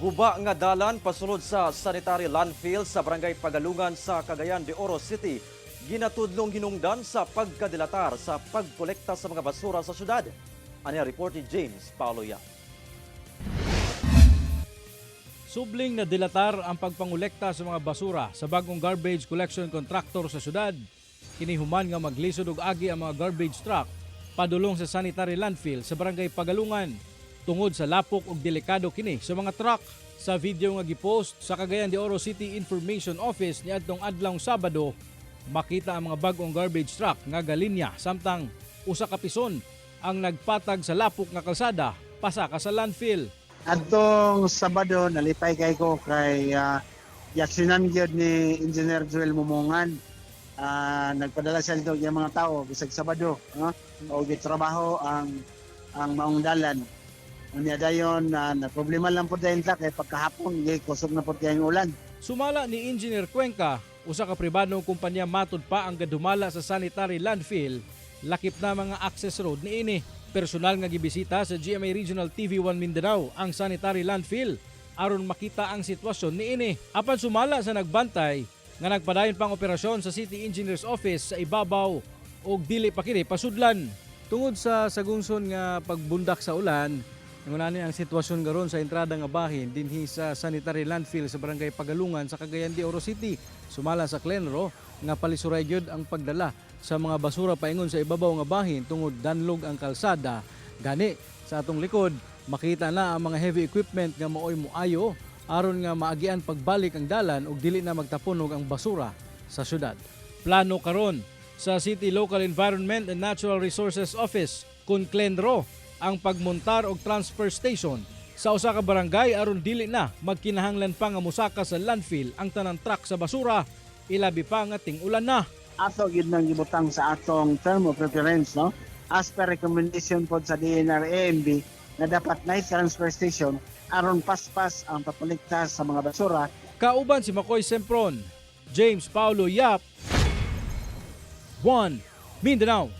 Guba nga dalan pasulod sa sanitary landfill sa Barangay Pagalungan sa Cagayan de Oro City ginatudlong hinungdan sa pagkadilatar sa pagkolekta sa mga basura sa syudad. Ani ang report ni James Paulo Yap. Subling na dilatar ang pagpangolekta sa mga basura sa bagong garbage collection contractor sa syudad. Kini human nga maglisod og agi ang mga garbage truck padulong sa sanitary landfill sa Barangay Pagalungan tungod sa lapok ug delikado kini sa mga truck. Sa video nga gipost sa Cagayan de Oro City Information Office niadtong adlawng Sabado, makita ang mga bag-ong garbage truck nga galinya samtang usa ka pison ang nagpatag sa lapok nga kalsada pasaka sa landfill. Adtong Sabado, nalipay kay ko kay yaksinan gyud ni Engineer Joel Mumongan. Nagpadala siya dito yung mga tao bisag Sabado, no? O gitrabaho ang maong dalan. Unya dayon na problema lang pud dayon ta kay pagkahapon kusog na pud kay ang ulan. Sumala ni Engineer Cuenca, usa ka pribadong kumpanya matud pa ang gadumala sa sanitary landfill, lakip na mga access road niini. Personal nga gibisita sa GMA Regional TV 1 Mindanao ang sanitary landfill aron makita ang sitwasyon niini. Apan sumala sa nagbantay nga nagpadayon pang operasyon sa City Engineer's Office sa ibabaw og dili pa kini pasudlan. Tungod sa sagungson nga pagbundak sa ulan, ingon ani ang sitwasyon karon sa entrada nga bahin dinhi sa sanitary landfill sa Barangay Pagalungan sa Cagayan de Oro City. Sumala sa Clenro nga palisuray gyud ang pagdala sa mga basura paingon sa ibabaw nga bahin tungod danlog ang kalsada. Gani sa atong likod makita na ang mga heavy equipment nga maoy moayo aron nga maagian pagbalik ang dalan ug dili na magtapunog ang basura sa syudad. Plano karon sa City Local Environment and Natural Resources Office kun Clenro ang pagmontar og transfer station sa usa ka barangay aron dili na magkinahanglan pa nga mosaka sa landfill ang tanang truck sa basura, ilabi pa nga ting-ulan na. Ato gyud nang gibutang sa atong term of reference, no, as per recommendation pod sa DENR AMB na dapat night transfer station aron paspas ang pagkolekta sa mga basura. Kauban si Makoy Sempron, James Paulo Yap, 1 Mindanao.